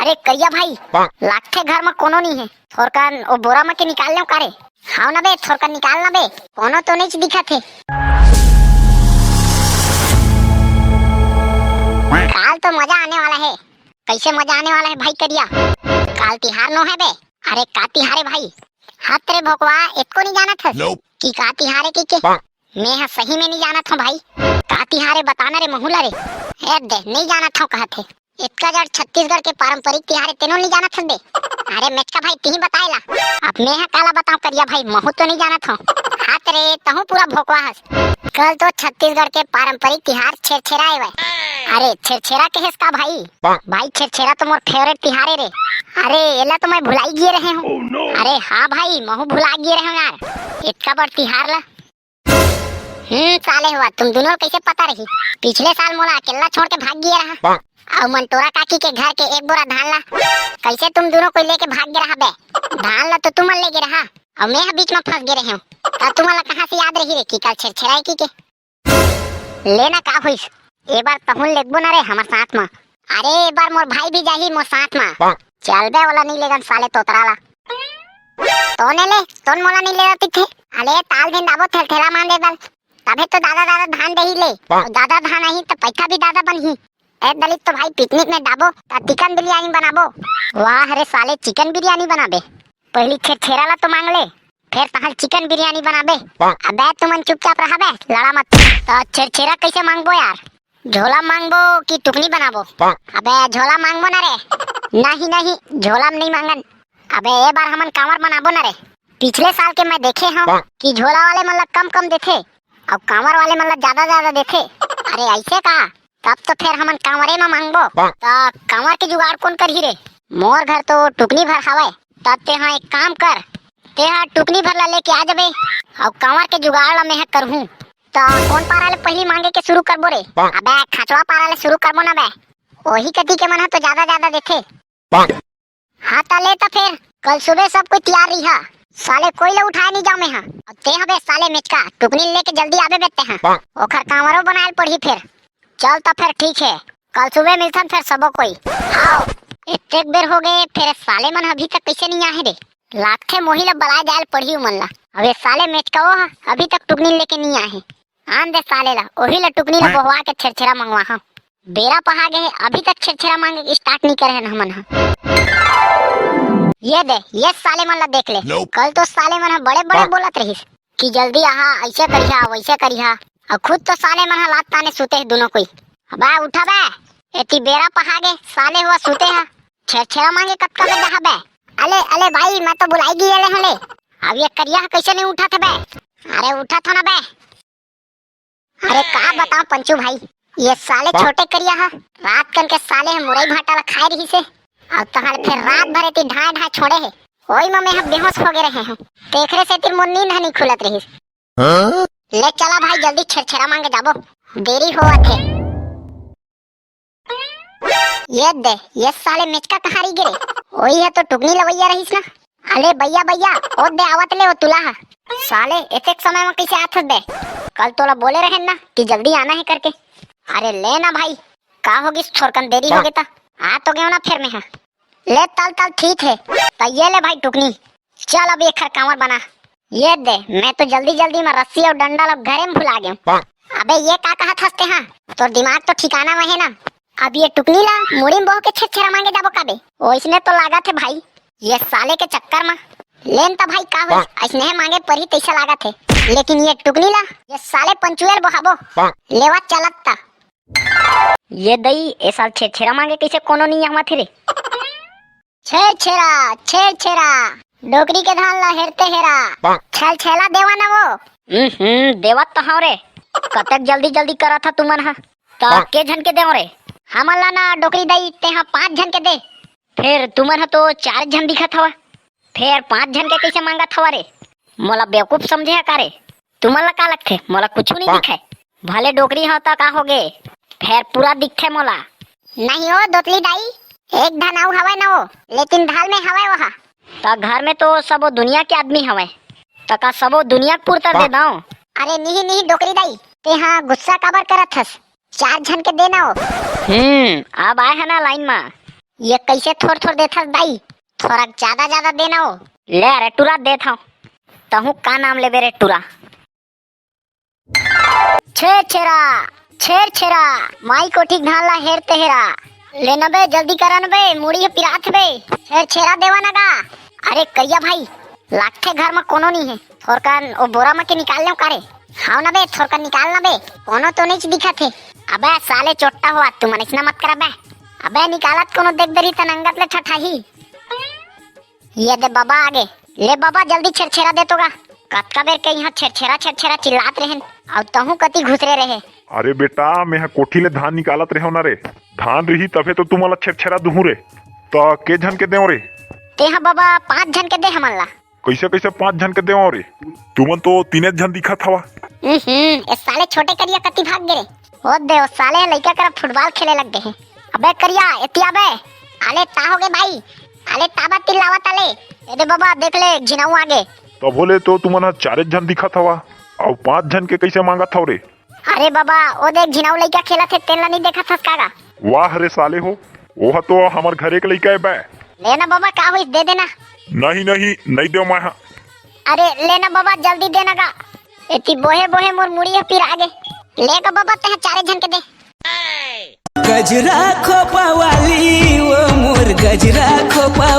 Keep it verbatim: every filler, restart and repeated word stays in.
अरे करिया भाई, लागथे घर म कोनो नहीं है। थोरकन ओ बोरा म के निकाल लेव का रे? हाव ना बे, थोरकन निकाल ना बे, कोनो तो नहीं दिखत है। काल तो मजा आने वाला है। कैसे मजा आने वाला है भाई करिया? काल तिहार नो है बे। अरे का तिहार है भाई? हाथ रे भोकवा, एतको नहीं जानत हस कि का तिहार है कि के? मैं ह सही में नहीं जानत हूँ भाई। का तिहार है बताना रे महूला रे। ए दे, नहीं जानत हूँ कहत है। इतका जड़ छत्तीसगढ़ के पारंपरिक तिहार है, तेनो नहीं जानत हस बे। अरे मेचका भाई, तिही बताए ला। अब मैं ह काला बताऊं करिया भाई, महू तो नहीं जानत हूँ। हाथ रे, तहू पूरा भोकवा हस। कल तो छत्तीसगढ़ के पारंपरिक तिहार छेरछेरा आए। अरे छेरछेरा कहेस का भाई? भाई छेरछेरा तो मोर फेवरेट तिहार है रे। अरे एला तो मैं भुलाई गिए रहे हूँ। अरे हाँ भाई, महू भुला गिए रहे हूँ यार, इतका बड़ तिहार ला। हम्म, साले हुआ, तुम दोनों कैसे पता रही? पिछले साल मोला अकेला छोड़ के भाग गिए रहा। अउ मंटोरा काकी के घर के एक बोरा धान ला कैसे तुम दोनों कोई लेके भाग गे रहा बे? धान ला तो तुमन ले गे रहा, अउ मैं ह बीच में फंस गे रहे हूँ। त तुमन ला कहाँ से याद रही रे कि कल छेरछेरा है कि के? लेना का होइस, ए बार तहुन लेगबो ना रे हमर साथ म। अरे ए बार मोर भाई भी जाही मोर साथ म। चल बे, ओला नहीं लेगन साले तोतरा ला। तोने ले, तोन मोला नहीं लेगत थे। अले ताल दिन दाबो थेल थेला मान दे दल। तभे तो दादा दादा धान देही ले। अउ दादा धान आही त पैसा भी दादा बनही। ए दलित तो भाई पिकनिक में दाबो, त चिकन बिरयानी बनाबो। वाह रे साले, चिकन बिरयानी बनाबे? पहली छेरछेरा ला तो मांग ले, फिर तहल चिकन बिरयानी बनाबे। अबे तुमन चुपचाप रहा बे, लड़ा मत। त छेरछेरा कैसे मांगबो यार? झोला मांगबो कि टुकनी बनाबो? अबे झोला मांगबो ना रे। नहीं नहीं, झोला में नहीं मांगन। अबे ए बार हमन कांवर बनाबो ना रे। पिछले साल के मैं देखे हूँ कि झोला वाले मन ला कम कम देथे, अउ कांवर वाले मन ला ज्यादा ज्यादा देथे। अरे ऐसे का? तब तो फिर हमन कांवरे म मांगबो। त कांवर के जुगाड़ कौन करही रे? मोर घर तो टुकनी भर हवय। त तेहा एक काम कर, तेहा टुकनी भर ला लेके आ जबे, अउ कांवर के जुगाड़ ला मेंह करहूं। त कौन पारा ले पहिली मांगे के शुरू करबो रे? अबे खचवा पारा ले शुरू करबो ना बे, ओही कती के मन ह तो ज्यादा ज्यादा देथे। हाँ त ले त फेर, कल सुबह सब कोई तियार रहिहा। साले कोई ल उठाए नहीं जाव मेंहा। अउ तेंह बे साले मेचका, टुकनी लेके जल्दी आबे बे तेंहा। ओखर कांवरो बनायल पड़ही फेर। चल त फेर ठीक हे, कल सुबह मिलथन फेर सबो कोई। हाव, एतेक बेर हो गे, फेर साले मन अभी तक कैसे नहीं आहे रे? लागथे मोही ल बलाए जायल पड़ही उमन ला। अबे साले मेचका ओ ह अभी तक टुकनी लेके नहीं आहे। आन दे साले ला, ओही ला टुकनी ला बोहवा के छेरछेरा मंगवा हव। बेरा पहा गे हे, अभी तक छेरछेरा मांगे के start नहीं करे हन हमन ह। ये दे, ये साले मन ला देख ले। कल तो साले मन ह बड़े बड़े बोलत रहिस कि जल्दी आहा, ऐसे करिहा, वैसे करिहा। अउ खुद तो साले मन ह लात ताने सुते हे दोनों कोई। अबे उठा बे, एती बेरा पहा गे, साले हुआ सुते ह। छेरछेरा मांगे कतका बे जहा बे। अले अले भाई, मैं तो बुलाई गिए ले हले। अब ये करिया ह कैसे नहीं उठा थे बे? अरे उठा था ना बे। अरे का बताओ पंचू भाई, ये साले छोटे करिया ह रात कन के साले ह मुरई भाटा ला खाए रहिस हे, अउ तहां ले फेर रात भर एती ढाए ढाए छोड़े हे। ओई म मैं ह बेहोश हो गे रहे हूँ, तेखरे सेती मोर नींद ह नहीं खुलत रहिस। ले चला भाई, जल्दी छेरछेरा मांगे जाबो, देरी होवत हे। ये दे, ये साले मेचका कहाँ रही गे रे? ओही ह तो टुकनी लवैया रहिस ना। अले भैया, भैया, ओ दे आवत ले ओ तुला ह। साले, एतेक समय म कैसे आथस बे? कल तोला बोले रहेन ना कि जल्दी आना हे करके। अरे ले ना भाई, का होगिस, थोरकन देरी होगे त आ तो गेंव ना फेर में ह। ले तल तल ठीक हे, त ये ले भाई टुकनी, चल अब एखर कांवर बना। ये दे, मैं तो जल्दी जल्दी म रस्सी अउ डंडा ल घरे म भुला गेंव। अबे ये का कहत हस तेहा? तोर दिमाग तो ठिकाना म हे ना? अब ये टुकनी ला मुड़ी म बोह के छेरछेरा मांगे जाबो का बे? ओइसने तो लागत हे भाई, ये साले के चक्कर म। लेन त भाई का होइस, अइसने मांगे परही तइसा लागत हे। लेकिन ये टुकनी ला, ये साले पंचुएल बोहाबो। लेवा चलत त। ये दई, ए साल छेरछेरा मांगे कइसे कोनो नइ आवत हे रे? छेरछेरा, छेरछेरा, डोकरी के धान ला हेरते हेरा। छेलछेला देवा ना वो। हम्म, देवत तो हव रे। कतेक जल्दी जल्दी करत ह तुमन ह। त के झन के देव रे? हमन ला ना डोकरी दई, तेहा पांच झन के दे। फेर तुमन ह तो चार झन दिखत हवा। फेर पांच झन के कइसे मांगत हवा रे? मोला बेवकूफ समझे ह का रे? तुमन ला का लगथे? मोला कुछु नइ दिखय। भले डोकरी हव त का होगे? फेर पूरा दिखथे मोला। नहीं ओ दोतली दाई, एक धन अउ हवय न वो, लेकिन धल में हवय ओहा। त घर में तो सबो दुनिया के आदमी हवय, त का सबो दुनिया के पुरता दे दंव? अरे निही निही डोकरी दाई, तेहा गुस्सा काबर करत हस? चार झन के देना ओ। हम्म, अब आए ह ना लाइन मा। ये कैसे थोर थोर देथस दाई? थोरा ज्यादा ज्यादा देना हो। ले रे टुरा, देत हव। तहूँ का नाम लेबे रे टुरा? छेर छेरा, छेर छेरा, माई कोठी के धान ला हेर तेहरा। ले न बे, जल्दी करा न बे, मुड़ी ह पिरात बे। छेर छेरा देवा न गा। अरे करिया भाई, लागथे घर म कोनो नहीं है। थोरकन ओ बोरा म के निकाल लेव का रे? हाव न बे, थोरकन निकाल न बे। कोनो तो नइच दिखत हे। अबे साले चोट्टा हो, तुमन अइसना मत करा बे। अबे निकालत कोनो देख डरही त नंगत ले ठठाही। ये दे बबा आगे। ले बबा, जल्दी छेरछेरा दे तो गा। कतका बेर के इहाँ छेरछेरा छेरछेरा चिल्लात रहेन, अउ तहूँ कति घुसरे रहे। अरे बेटा, मेंह कोठी ले धान निकालत रहेंव ना रे। धान रही तभे तो तुमन ला छेरछेरा दुहूँ रे। त के झन के देंव रे? तेंह बबा पाँच झन के दे हमन ला। कइसे कइसे पाँच झन के देंव रे? तुमन तो तीने झन दिखत हवा। हम्म, ए साले छोटे करिया कति भाग गे रे। ओ दे, ओ साले लइका करा फुटबॉल खेले लग गे हे। अबे करिया, एती आ बे। आले ता होगे भाई। आले ता बा तिल्लावत आले। ए दे बबा, देख ले, झिनाऊ आगे। तभो ले तो तुमन ह चारे झन दिखत हवा, अउ पाँच झन के कइसे मांगत हव रे? अरे बबा, ओ देख झिनाऊ लइका खेलत हे, तेन ला नइ देखत हस का गा? वाह रे साले हो, ओह तो हमर घरे के लइका ए बे। ले ना बबा, का होइस, दे देना। नहीं, नहीं, नइ देंव मैं ह। अरे ले ना बबा, जल्दी दे ना गा। एती बोहे बोहे मोर मुड़ी ह पिरा गे। ले गा बबा, तेंह चारे झन के दे। गजरा खोपा वाली, वो मोर गजरा खोपा